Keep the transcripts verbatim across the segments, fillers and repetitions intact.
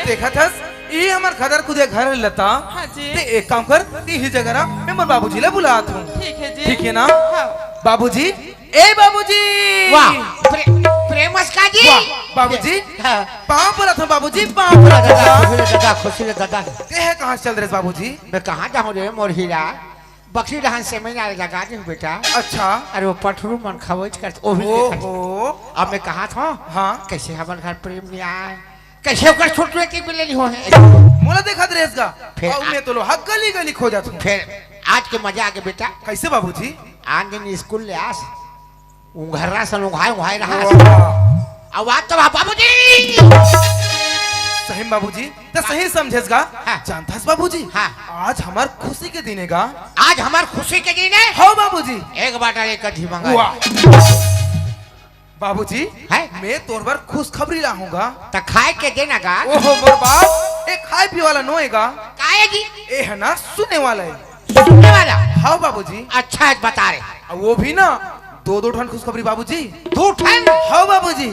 देखत हस, ये हमर खदर खुदे घर हे लता। हाँ जी। ते एक काम कर, ते ही जगह रह, मैं मोर बाबूजी ला बुलात हूँ। ठीक है जी। ठीक है ना? हाँ। बाबूजी, ए बाबूजी। वाह, प्रे-, प्रेमस का जी। वाह, बाबूजी। हाँ। पाँव परत हूँ बाबूजी, पाँव परत हूँ। दादा, खुशी ले दादा, खुशी ले दादा। ते हे कहाँ चल रहे बाबूजी? मैं कहाँ जाहूँ रे मोर हीरा? बकरी डहान से मैं ना लगा दे बेटा। अच्छा। अरे वो पठरू मन खवैच कर, वो भी देखत। ओहो। अब मैं कहा था, हाँ। कैसे हमर घर प्रेम नहीं आए, कैसे ओकर छोटू के मिले नहीं हो है। मोला देखत रहेस गा। फिर अउ आ- मैं तो लोहा गली गली खोजत हूँ। फिर आज के मजा आगे बेटा। कैसे बाबूजी? आन दिन स्कूल ले आस, उंघर्रा सन उंघाए उंघाए रहा। वाह। अब आज तो बाबूजी। सही में बाबूजी, त सही समझेस गा। हाँ। जानथस बाबूजी, हाँ। आज हमर खुशी के दिन हे गा। आज हमर खुशी के दिन हे? हो बाबूजी। एक बाटल एक कट्ठी मंगा। वाह। बाबूजी, हैं? मैं तोर बर खुशखबरी लाहूँ गा। त खाए के देना गा। ओहो मोर बाप, ए खाए पीए वाला नो हे गा। काहे जी? ए हे ना सुने वाला हे। सुने वाला? हाँ बाबूजी। अच्छा है, बता रे। अब वो भी ना दो दो ठन खुशखबरी बाबूजी। दो ठन? हाँ बाबूजी।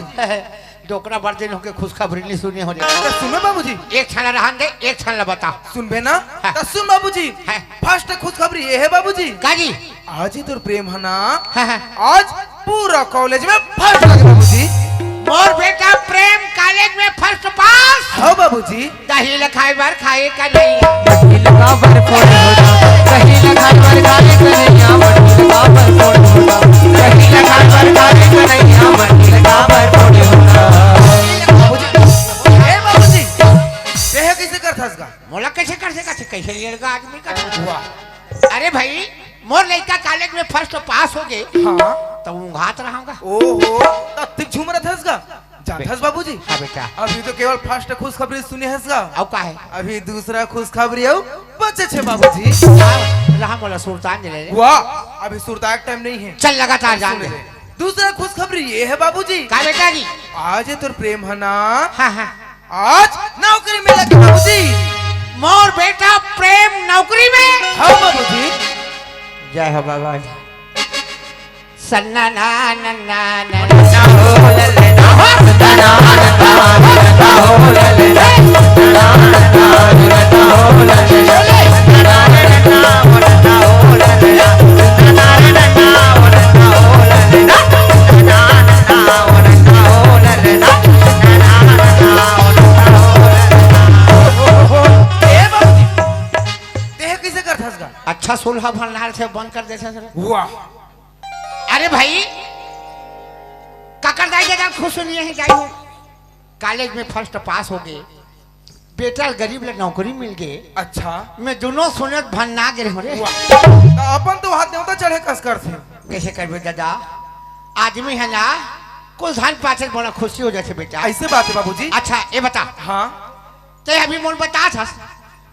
डोकरा बड़ दिन होके खुशखबरी नहीं सुने हो रे। त सुनबे बाबूजी। एक ठन ला रहन दे, एक ठन ला बता। सुनबे ना? हाँ। त सुन बाबूजी। हाँ। फर्स्ट खुशखबरी ये हे बाबूजी। का जी? आज ही तोर प्रेम हे ना। हाँ, हाँ। आज पूरा कॉलेज में फर्स्ट लागे बाबूजी। मोर बेटा प्रेम कॉलेज में फर्स्ट पास। हाँ बाबूजी। दही ल खाए बर खाए कन्हैया। मट्टी लगा बर फोड़ होना। दही ल खाए बर खाए कन्हैया। मट्टी लगा बर फोड़ होना। दही ल खाए बर खाए कन्हैया। मट्टी लगा बर फोड़ होना। बाबूजी, ए बाबूजी, ये हे कैसे करथस गा? मोला कैसे कर सकत हे? कैसे लड़का आदमी का? वाह। अरे भाई, मोर लड़का कॉलेज में फर्स्ट पास हो गए, हाँ। त ऊंघात रहूंगा। ओहो, त तिक झूम रहा था इसका। जानथस बाबूजी? हाँ बेटा। अभी तो केवल फर्स्ट खुशखबरी सुने हस गा। अब का है? अभी दूसरा खुशखबरी अउ बचे छे बाबूजी। हाँ, रहा मोला सुरतान दे ले। वाह, अभी सुरता के टाइम नहीं है। चल लगातार जान सुन दे। ले। दूसरा खुशखबरी ये है बाबूजी। का बेटा जी? आज ये तोर प्रेम हे ना। हाँ, हाँ। आज नौकरी मिले के बाबूजी। मोर बेटा प्रेम नौकरी में। हाँ बाबूजी। जय हो बाबा। सन्ना ना नन्ना नन्ना हो ललना। सन्ना ना नन्ना नन्ना हो ललना। सन्ना ना नन्ना नन्ना हो ललना। ए बाबूजी, तेह कइसे करथस गा? अच्छा, सोलह भंडार से बंद कर देथस रे। वाह। अरे भाई, काकर दाई के जान खुश नहीं है, जाई हो। कॉलेज में फर्स्ट पास हो गए, बेटा गरीब ले नौकरी मिल गए। अच्छा। मैं दोनों सुनत भन्ना गे रहे हूँ रे। वाह। त अपन तो हाथ देवता चढ़े कस करथे। कैसे करबे दादा? आदमी है ना, कुछ धन पाछे बड़ा खुशी हो जाथे बेटा। ऐसे बात है बाबूजी। अच्छा, ये बता। हाँ। ते अभी मोल बता था,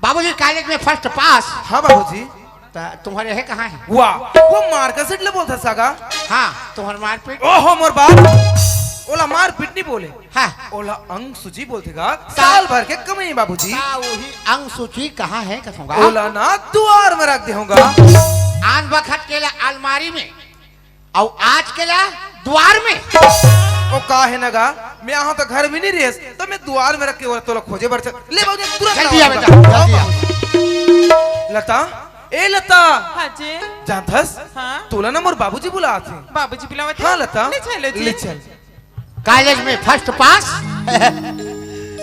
बाबूजी कॉलेज में फर्स्ट पास। हाँ बाबूजी। त तुम्हारे है कहाँ है? वाह, वो मारका सेठ ले बोलता सगा। हाँ, तुम्हार मारपीट। ओहो मोर बाप, ओला मारपीट नहीं बोले। हाँ। ओला अंग सूची बोलथे गा, साल भर के कमाई बाबूजी। का वही अंग सूची कहाँ है कथों गा? ओला ना दुआर में रख दे हूँ गा। आन बखत के ला अलमारी में, अउ आज के ला दुआर में। ओ का है ना गा, मैं यहाँ तो घर में नहीं रहस, तो मैं दुआर में रख के वो तोला खोजे बर चल। ले बाबूजी, तुरंत जल्दी लाओ आवे गा। जा, जल्दी आओ। लता, ए लता। हाँ जी। जानथस? हाँ। तोला ना मोर बाबूजी बुलात हे। बाबूजी बुलावत हे? हाँ लता। ले चलो जी। ले चल। कॉलेज में फर्स्ट पास,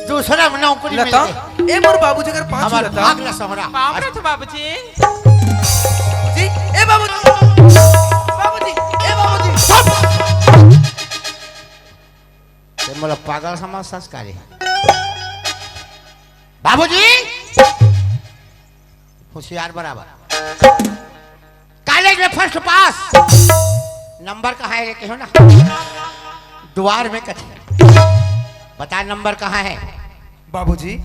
दूसरा में नौकरी मिल लता, गई। ए मोर बाबूजी कर पाँच हमार लता। भाग ला सोहरा। बाप रे तो बाबूजी। जी, ए बाबूजी। बाबूजी, ए बाबूजी। ते मोला पागल समझ संस्कारी। बाबूजी, होशियार बराबर। कॉलेज में फर्स्ट पास। नंबर कहाँ है, ये कहो ना। दुआर में कथे। बता, नंबर कहाँ है? बाबूजी,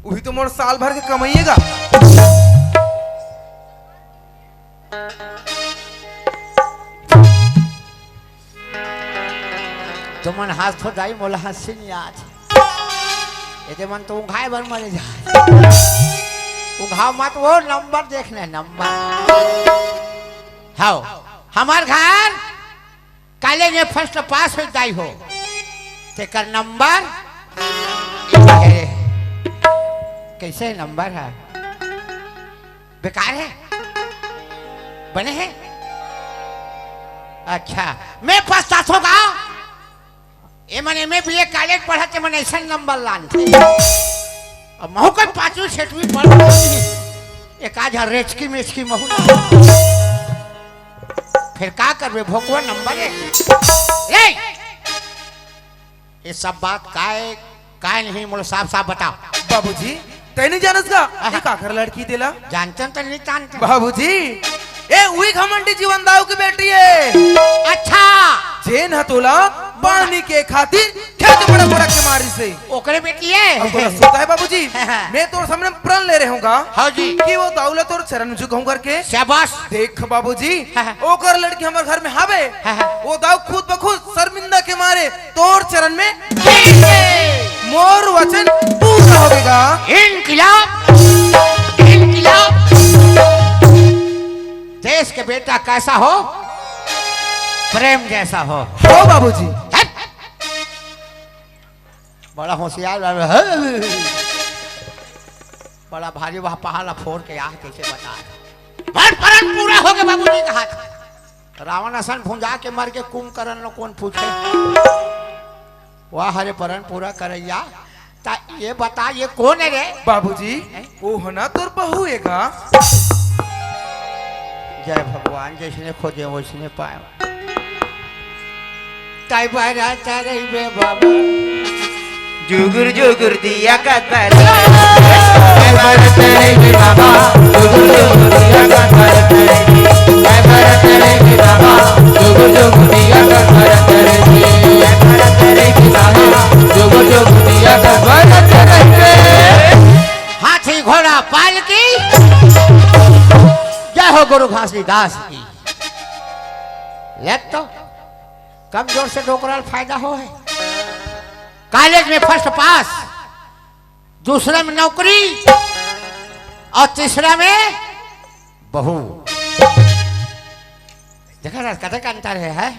वही तो मोर साल भर के कमाइएगा। तुमन हाथ हो दाई, मोला हंसी नहीं आज। एदे मन तो उंघाए बर मरे जा। उंघाव मत, वो नंबर देखने, नंबर। हाओ, हमार घर कॉलेज में फर्स्ट पास हो दाई हो। तेकर नंबर एक है। कइसे हे नंबर ह? बेकार हे? बने हे? अच्छा, मैं पछताथों गा। ए मन एमए बीए कॉलेज पढ़त, ए मन अइसन नंबर लानथे। अब महूँ कोई पाँचवीं छठवीं पढ़, एक आध रेचकी मेचकी महूँ ला। फेर का करबे, भोकवा नंबर एक। ए! ये सब बात काय, काय नहीं, मोला साफ साफ बता। बाबूजी, तैं नहीं जानस का? आहा। ये काकर लड़की तेला? जानते हैं तो नहीं जानते। बाबूजी, ए उही घमंडी जीवन दाऊ की बेटी हे। अच्छा। जेन ह तोला पानी के खातिर खेत बड़ा बड़ा के मारिस हे। ओकरे बेटी हे। अब तोला सुनता है बाबूजी, मैं तोर सामने प्रण ले रहे हूँ गा हाँ जी। कि वो दाऊ ला तोर चरण में झुकाऊं करके। शाबाश। देख बाबूजी, हाँ, हाँ। ओकर लड़की हमर घर में हावे। हाँ, हाँ। वो दाऊ खुद ब खुद शर्मिंदा के मारे तोर चरण में गिर गे। मोर वचन पूरा होगे गा। इनकलाब, इनकलाब। देश के बेटा कैसा हो, प्रेम जैसा हो। हो बाबूजी। हट। बड़ा होशियार बाबू। बड़ा भारी वह पहाड़ ला फोर के आह कइसे बता। मोर परन पूरा होगे बाबूजी कहा था। रावण असन भुंजा के मर के कुंभकर्ण लो कोन पूछे। वाह रे परन पूरा करैया। ता ये बता, ये कोन हे रे? बाबूजी, हैं? वो हो ना तोर बहू हे गा। जय भगवान, जइसने खोजे वइसने पाए। तै बरत रहिबे बाबा। जुगुर जुगुर दिया कत बर। तै बरत रहिबे बाबा। जुगुर जुगुर दिया कत बर। तै बरत रहिबे बाबा। जुगुर जुगुर दिया कत बर। तै बरत रहिबे बाबा। जुगुर जुगुर दिया कत बर। हाथी घोड़ा पालकी। जय हो गुरु घासीदास की। ले तो कमजोर से डोकरा ल फायदा हो हे। कॉलेज में फर्स्ट पास, दूसरा में नौकरी अउ तीसरा में बहू। देखा ना, कतक अंतर हे, हैं?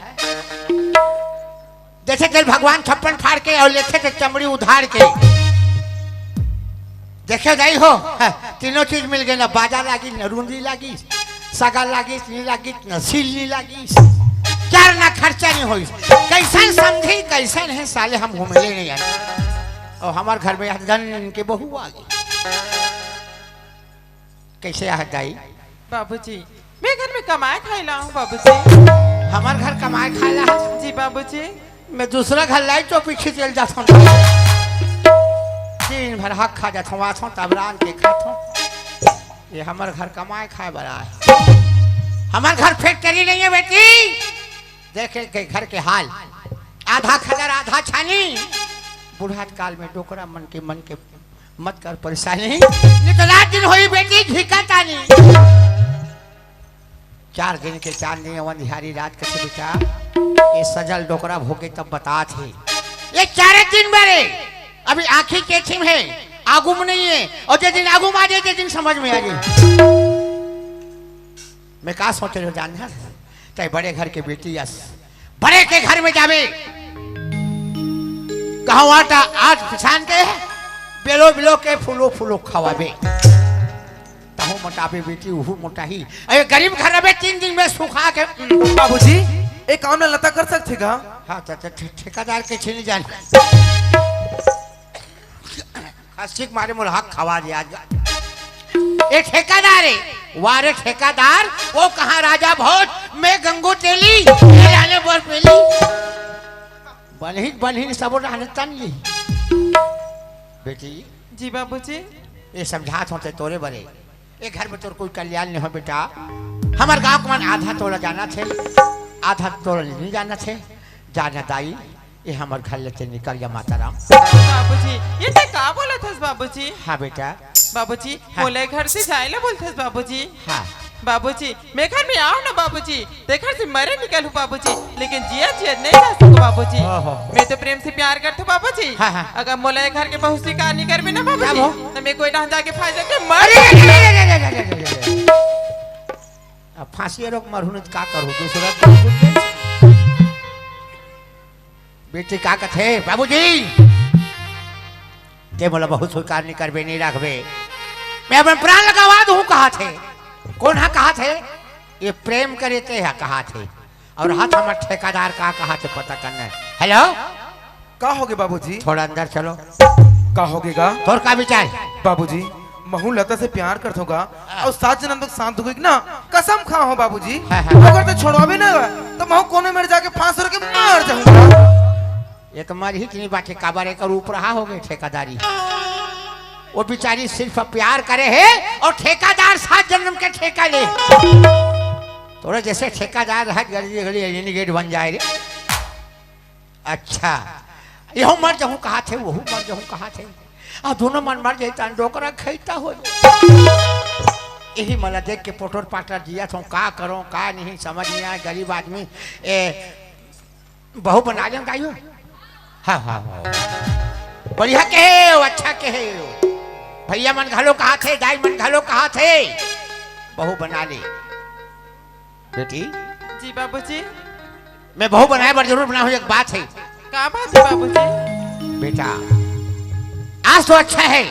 देथे तेला भगवान छप्पन फाड़ के अउ लेथे ते चमड़ी उधार के। देखे दाई हो, तीनों चीज मिल गे ना, बाजा लागिस, ना रुंदी लागिस, सगा लागिस, नी लागिस, ना सील नी लागिस, चार ना खर्चा नी होइस। कइसन समझी, कइसन हे साले, हम घूमे ले नहीं आए। अउ हमर घर में हर जन के बहू आ गे। कइसे आहत दाई? बाबूजी, मैं घर में कमाए खाए ला हूँ बाबूजी। हमर घर कमाए खाए ला हस? जी बाबूजी। मैं दूसरा घर लाई तो पीछे चल जात हूँ। दिन भर हक खा जात हूँ, आत हूँ, तब रांध के खात हूँ। ये हमर घर कमाए खाए वाला हे। हमर घर फैक्ट्री नहीं हे बेटी। देखे के घर के हाल, आधा खदर आधा छानी। बुढ़ात काल में डोकरा मन के, मन के मत कर परेशानी। नहीं तो रात दिन होई बेटी झिका तानी। चार दिन के चांदनी अवन दिहारी रात के बेटा, ये सजल डोकरा भोगे तब बतात हे। ये चारे दिन बरे, अभी आँखी केठी में हे, आगू में नहीं हे, अउ जे दिन आगू में आ जाए, ते दिन समझ में आ जाए। मैं का सोच रहे हो जान, तै बड़े घर के बेटी अस, बड़े के घर में जाबे, कहूँ आटा आज पिसान के, बेलो बेलो के फूलो फूलो खवाबे। तहूँ मोटाबे बेटी, उहू मोटाही। अरे गरीब घर रहे, तीन दिन में सुखा के। बाबूजी, एक काम ना लता कर सकथे का? हाँ, त, त, ठे-, ठेकादार के छीनी जान। खस्सी के मारे मोर हक खवा दे आज। ए ठेकादार हे, वारे ठेकादार, वो कहाँ राजा भोज, मैं गंगू तेली, ये जाने बर पेली। बनही, बनही सबो रहने तन ली। बेटी। जी बाबूजी। ये समझात होते तोरे बरे। ए घर में तोर कोई कल्याण नहीं हो बेटा। हमर गाँव के मन आधा तोला जाना थे, आधा तोला नहीं जाना थे। जाना दाई, ये हमर घर ले ते निकल जा माता राम। बाबूजी, ये ते का बोलत हस बाबूजी? हाँ बेटा। बाबूजी, हाँ। मोला घर से जाए ला बोलत हस बाबूजी। हाँ। बाबूजी, मैं घर में आऊँ ना बाबूजी, तेखर से मरे निकलहूँ बाबूजी, लेकिन जिया जिया नहीं जा सकूँ बाबूजी। ओहो। मैं तो प्रेम से प्यार करथों बाबूजी। हाँ, हाँ। अगर मोला घर के बहू स्वीकार नहीं करबे ना बाबूजी, तब हो? तो मैं कोई डहन जाके फांसी के मर अरे, अरे, अरे, अरे, अरे, अरे, अरे, अरे। अब फांसी रोक मरहूँ नहीं तो का करूँ, दूसरा तो कुछ नहीं। बेटी का कथे, बाबूजी, ते मोला बहुत स्वीकार नहीं करबे, नहीं रखबे। मैं अपन प्राण ल गवा दूं कहाथे। कोन हा कहाथे? ये प्रेम करे ते हा कहाथे। अउ हाथ हमर ठेकादार का कहाथे पता करना हे। हेलो, का होगे बाबूजी? थोड़ा अंदर चलो। का होगे गा? तोर का विचार? बाबूजी, महू लता से प्यार करथों गा, हाँ। अउ सात जनम तक साथ दुखी ना, कसम खा हों बाबूजी। हाँ, हाँ। अगर ते छोड़वाबे ना, त महू कोनो मेर जाके फांस होके मर जाहूं गा। ये तो मरही के नहीं बात हे, काबर एकर ऊपरहा होगे ठेकादारी। वो बिचारी सिर्फ प्यार करे हे अउ ठेकादार सात जनम के ठेका ले। तोरा जइसे ठेकादार रहा, गली गली रेनिगेट बन जाए रे। अच्छा, यहू मर जाहूं कहाथे, वहू मर जाहूं कहाथे। अउ दोनों मन मर जाही त डोकरा खइता हो जाए। यही मन ला देख के पोटर पाटर जियत हों, का करों, का नहीं, समझ नहीं आए, गरीब आदमी। ए, बहू बना लेंव दाई हो। हाँ, हाँ, हाँ। बढ़िया कहे हो, अच्छा कहे हो। भइया मन घलो कहाथे, दाई मन घलो कहाथे, बहू बना ले। बेटी। जी बाबूजी। मैं बहू बनाए बर जरूर बनाहूं, एक बात हे। का बात हे बाबूजी? बेटा, आज तो अच्छा हे,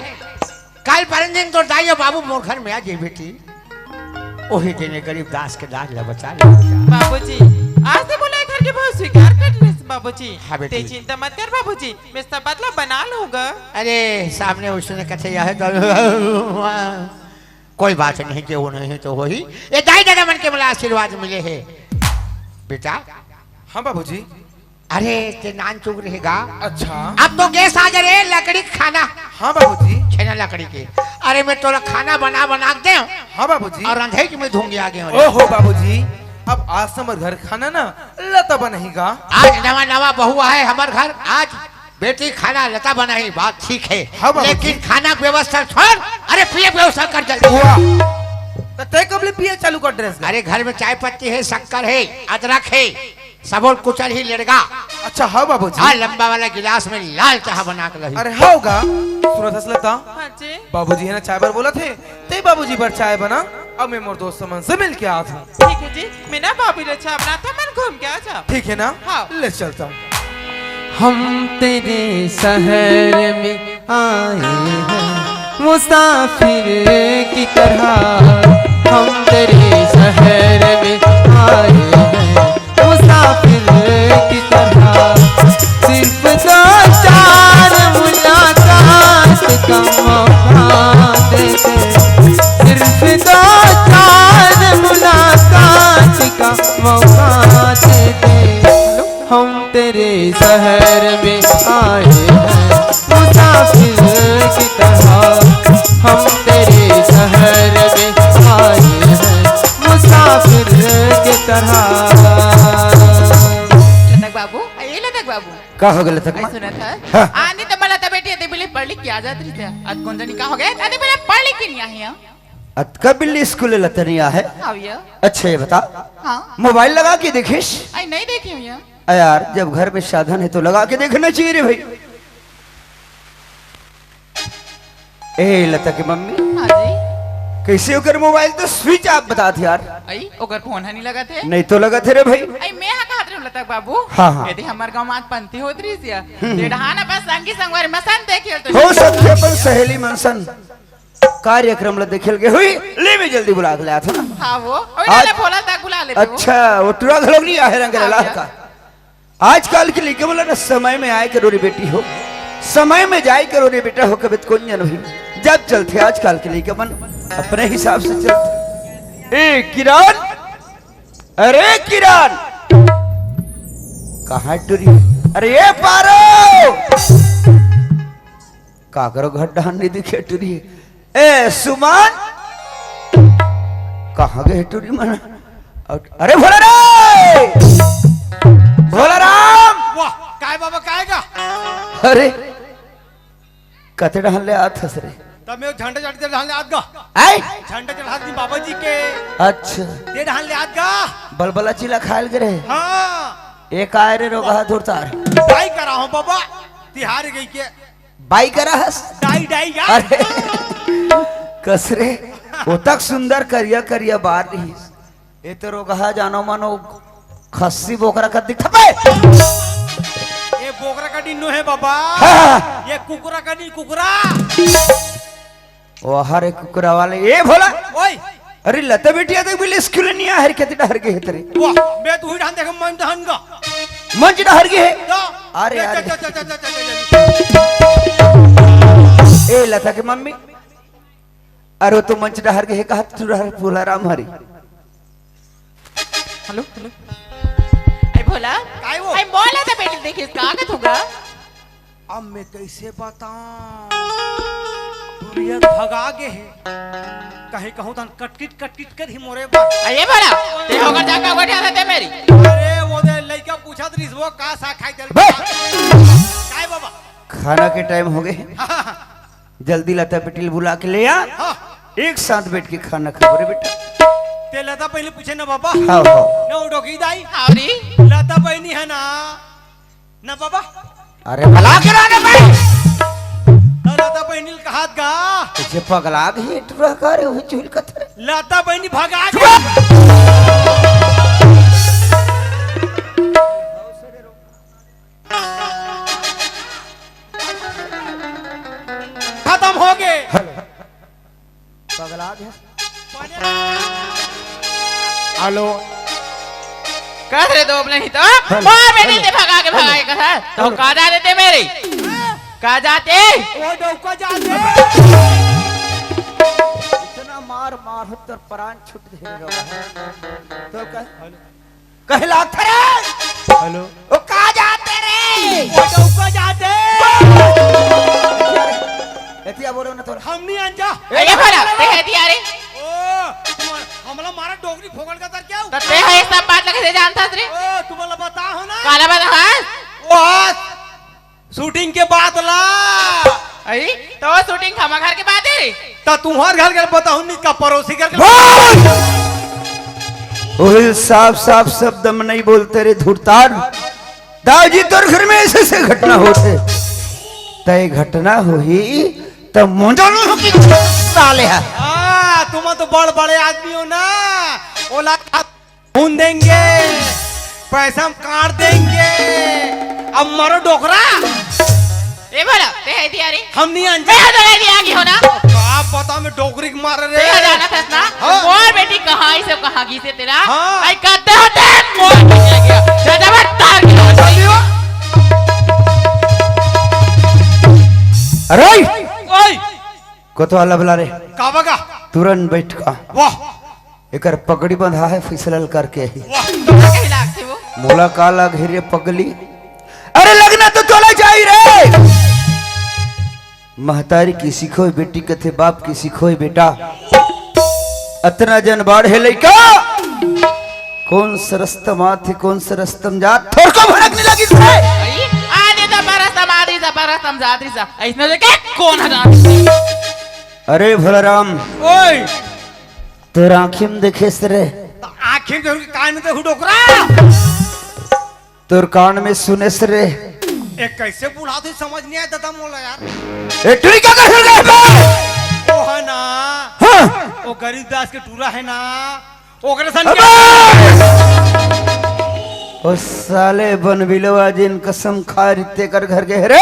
काल परन दिन तोर दाई अउ बाबू मोर घर में आ जाही बेटी। ओही दिन ये गरीब दास के लाज ला बचा ले बेटा। बाबूजी, आज तो मोला घर के बहू स्वीकार कर लेस बाबूजी। हाँ बेटी। ते चिंता मत कर बाबूजी, मैं सब बदला बना लूंगा। अरे सामने उसने कथे यह तो कोई बात नहीं, जे वो नहीं तो वही। ये दाई ददा मन के मोला आशीर्वाद मिले हे बेटा। हाँ बाबूजी। अरे ते नान चुक रहे गा। अच्छा। अब तो गैस आ जा रे, लकड़ी खाना। हाँ बाबूजी। छेना लकड़ी के। अरे मैं तोला खाना बना बना के देंव। हाँ बाबूजी। अउ रंधई के मैं धुंगी आ गेंव रे। ओहो बाबूजी, अब आज से हमर घर खाना ना लता बनाही गा। आज नवा नवा बहू आए हमर घर, आज बेटी खाना लता बनाही, बात ठीक हे। हाँ बाबूजी। लेकिन खाना के व्यवस्था छोड़, अरे पिए के व्यवस्था कर जल्दी। वाह। त ते कब ले पिए चालू कर देस गा? अरे घर में चाय पत्ती हे, शक्कर हे, अदरक हे, सबो ल कुचलही लेड़गा। अच्छा, हाँ बाबूजी। हाँ, लंबा वाला गिलास में लाल चाह बना के लही। अरे हाँ गा, सुनत हस लता? हाँ जी। बाबूजी हे ना चाय बर बोलत हे, ते बाबूजी बर चाय बना, अब मैं मोर दोस्त मन से मिल के आत हों। ठीक हे जी, मैं ना बाबू ले चाय बनात हों, मन घूम के आ जा। ठीक हे ना? हाँ। ले चलत हों। हम तेरे शहर में आए हैं मुसाफिर की तरह, हम तेरे शहर में आए हैं मुसाफिर की तरह। सिर्फ दो चार मुलाकात का मौका दे दे, सिर्फ दो चार मुलाकात का मौका दे दे। हम तेरे शहर में आए हैं मुसाफिर की तरह, हम तेरे शहर में आए हैं मुसाफिर की तरह। लतक बाबू, ए लतक बाबू। का हो गे लतक माँ? सुनत हस? हाँ। आनी त मला त बेटी अदे बिल्ली पढ़ लिख के आ जात रहिस हे। अतकोन जनी का हो गे? अदे बिल्ली पढ़ लिख के नहीं आही हे। अतका बिल्ली स्कूल लता नहीं आहे? हाँ भैया। अच्छा ये बता, हाँ। मोबाइल लगा के देखिस? अई नहीं देखे भैया। अ यार, जब घर में साधन हे तो लगा के देखना चाहिए रे भाई। ए लता के मम्मी, हाँ जी। कइसे ओकर मोबाइल तो स्विच ऑफ बतात हे यार। अई, ओकर फोन ह नहीं लगत हे। नहीं तो लगत हे रे भाई। अई, मैं हा कहत रहेंव लता के बाबू। हाँ, हाँ। यदि हमर गाँव में आज पंथी होत रहिस हे, हम्म। ते डहान अपन संगी संगवारी मन सन देखे ल तो हो सकथे अपन सहेली मन सन कार्यक्रम ल देखे ल गे होही, ले मैं जल्दी बुला के लात हों ना। हाँ वो, ओही आज ले भोला तक बुला लेते हो। अच्छा, वो टुरा घलोक नहीं आहे रंग हाँ, लाल भैया। का। आजकल के लइका मन ला ना समय में आए करो रे बेटी हो, समय में जाए करो रे बेटा हो, कभी तो कोई नहीं। जब चलथे आजकल के लइका मन अपने हिसाब से चलथे। ए किरण, अरे किरण, कहाँ टुरी? अरे ए पारो, काकरो घर डहन नहीं दिखे टुरी। ए सुमन, कहाँ गे टुरी मन? अरे भोला रे, भोला राम। वाह, काय बाबा, काय गा? अरे, कते डहन ले आत हस रे? तब मैं झंडा चढ़ते डहन ले आत गा। आय? झंडा चढ़ात नहीं बाबा जी के। अच्छा। ते डहन ले आत गा। बलबला चिला खायल गे रहे। हाँ। ए काय रे रोगहा धुरतार? काय करा हों बाबा, तिहार गई के। बाई करा हस? डाई, डाई, या? अरे, कस रे, ओतक सुंदर करिया, करिया बार रहिस। ए तो रोगहा जानो मानो खस्सी बोकरा कस दिखत हे। ए बोकरा कस नहीं हे बाबा। हाँ। ए कुकरा का नहीं, कुकरा। ओ हरे कुकरा वाले, ए भोला। ओए। अरे लता बेटिया देख बिल स्कूल नहीं आ, हर खेत डहर के हेतरे। वाह, मैं तू ही ढान देख, मन ढान का। मंच डहर के हे। तो, अरे, जा, अरे। जा, जा। ए लता के मम्मी, अरे वो तो मंच डहर के हे, कहा तू डहर भोला राम हरी। Hello, hello. ए भोला। काय वो? ए बोला था बेटी, देखिस का का होगा? अब मैं कैसे बताऊं? दुरिया भगा गे हे। कहीं कहूं तन कटकिट कटकिट कर ही मोरे बा। ए भोला, ते होकर जाकर बैठा रहते मेरी। अरे वो दे लइका पूछत रिस वो का सा खाई चल। बे! काय बाबा? खाना के टाइम हो गए। हाँ, हाँ, हाँ। जल्दी लता बेटी ल बुला के ले आ। हाँ। एक साथ बैठ के खाना खाओ रे बेटा। ते लता बहिनी पूछे ना बाबा। हाँ, हाँ। ना उठो की दाई। हाँ रे। लता बहिनी है ना? ना बाबा। अरे भला करा ना भाई। तो लता बहिनी ल कहात गा। तुझे पगला गई टुरा का रे, वही चुल कथरे। लता बहिनी भगा के। खत्म हो गए। पगला गए। हेलो। कह रहे दो अपने ही तो। हेलो। मार बेटी हेलो। ते भगा के भगा के कहा। तो हेलो। का जा देते मेरी? का जाते? वो डौका जाते। इतना मार मार हो तर प्राण छूट गए रे बाबा। तो कह। हेलो। कहला थरे। हेलो। ओ का जाते रे? ओ डौका जाते। एतिया बोलो ना तोरा। हम नहीं आन जा। ए, ये भला, ते कह दिया रे। ओ, तुम्हारा, हमला मारा डोगरी फोकट का तर क्या? तो ते है सब बात लगे से जानता रे। ओ, तुम्हाला बता हो ना। काला बता, हाँ? ओ, आज शूटिंग के बाद ला। अरे, तो शूटिंग हमार घर के बाद है रे। तो तुम्हार घर के बताऊं नहीं का पड़ोसी घर के। बोल! ओही साफ साफ शब्द में नहीं बोलते रे धुरतार। दाऊ जी तोर घर में ऐसे ऐसे घटना होते। तय घटना होही त मुंडन की साले है। आ, तुम तो बड़ बड़े आदमी हो ना। ओला खा भून देंगे, पैसा हम काट देंगे। अब मरो डोकरा। ए भला, ते है दिया रे। हम नहीं आन मैं तो नहीं दिया की हो ना। आप बता मैं डोकरी के मार रे। ते जाना था ना। हाँ। मोर बेटी कहाँ इसे कहाँ की से तेरा। हाँ। आई कहते होते मोर बेटी आ गया। दादा मैं तार के हो गई। अरे ओए। कोतवाल बला रे। का बगा? तुरंत बैठ का। वाह। एकर पगड़ी बंधा है, फिसलल करके ही। वाह, तोला कहीं लागथे वो? मोला का लाग हे रे पगली? अरे लगना तो तोला जाई रे। महतारी की सिखोय बेटी कथे, बाप की सिखोय बेटा। अतना जन बाढ़ हे लइका, कौन स रस्तम आथे, कौन स रस्तम जात, थोरको भड़क नहीं लगी थे। अरे, आदे तो बरस्तम, आदे तो बरस्तम, जादे सा। ऐसने देखे, कौन हजार? अरे भोलाराम। ओए। तोर आँखी में देखेस रे। त आँखी में देखहूँ कि कान में देखहूँ डोकरा? तोर कान में सुनेस रे। ए, कैसे बुढ़ा थे, समझ नहीं आया दादा मोला यार। ए, टुरी का कर रहे बे? ओ है ना। हाँ। ओ गरीब दास के टूरा है ना। ओकरे सन अबे! ओ साले बनबिलवा जिन कसम खा रिते कर घर के रे।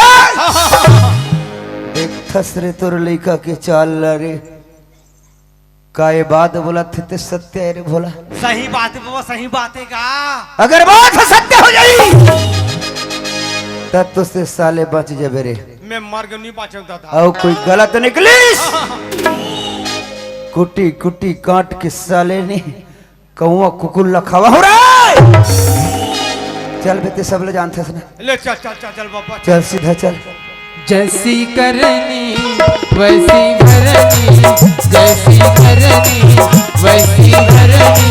देखथस रे तोर लइका के चाल ला रे। का ये बात बोलत हे ते सत्य हे रे भोला? सही बात हे बाबा, सही बात हे का? अगर बात ह सत्य हो जाही, त तो से साले बच जबे रे। मैं मर के नहीं बाँचूँ दादा। अउ कोई गलत निकलिस, कुटी कुटी काट के साले ने कौआ कुकुर ला खवा हो रे। चल बे, ते सब ले जानथस ना। ले चल, चल, चल, चल बाबा, चल। चल सीधा चल। जैसी करनी वैसी भरनी, जैसी करनी वैसी भरनी,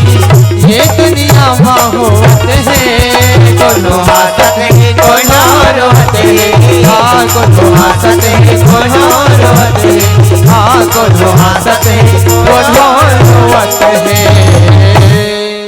ये दुनिया मा होत हे। कोनो हासत हे, कोनो रोवत हे, हाँ, कोनो हासत हे, कोनो रोवत हे, हाँ, कोनो हासत हे,